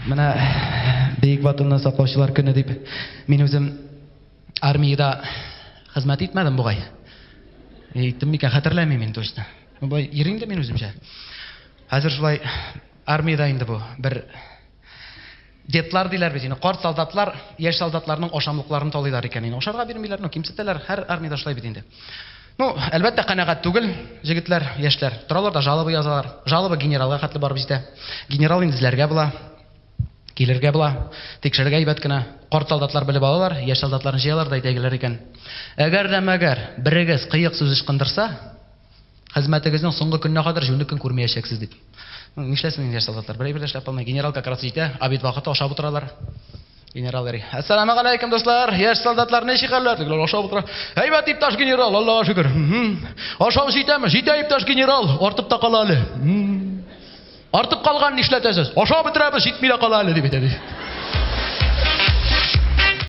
Менә Бөек Ватанны саклаучылар көне дип, мин үзем армиядә хезмәт итмәдем бугай. Иттем микән, хәтерләмим инде точно. Ну, болай йөрим дә мин үземчә. Хәзер шулай армиядә инде бу бер дедлар диләр бит инде, карт солдатлар яшь солдатларның ашамлыкларын талыйлар икән инде. Ашарга бирмиләр, ну, кимсетәләр, һәр армиядә шулай бит инде. Ну, әлбәттә, канәгать түгел җегетләр, яшьләр. Торалар да жалоба язалар. Жалоба генералга хәтле барып җитә. Генерал инде эзләргә була. Килергә була. Тикшерергә әйбәт кенә. Карт солдатлар белеп алалар, яшь солдатларны җыялар да әйтәгеләр икән. Әгәр дә мәгәр берегез кыек сүз ычкындырса, хезмәтегезнең соңгы көненә кадәр җүнле көн күрмәячәксез дип. Ну, нишләсен инде яшь солдатлар? Бер әйбер дә эшләп алмый. Генерал как раз җитә, обед вакыты ашап утыралар. Генерал йөри. Әссәламә галәйкем, дуслар! Яшь солдатлар ничек хәлләр? Тегеләр ашап утыра. Әйбәт, иптәш генерал, Аллага шөкер. Ашау җитәме? Җитә, иптәш генерал. Артып та кала әле. Артып калган нишләтәсез? Ашап бетерәбез, җитми дә кала әле, дип әйтә.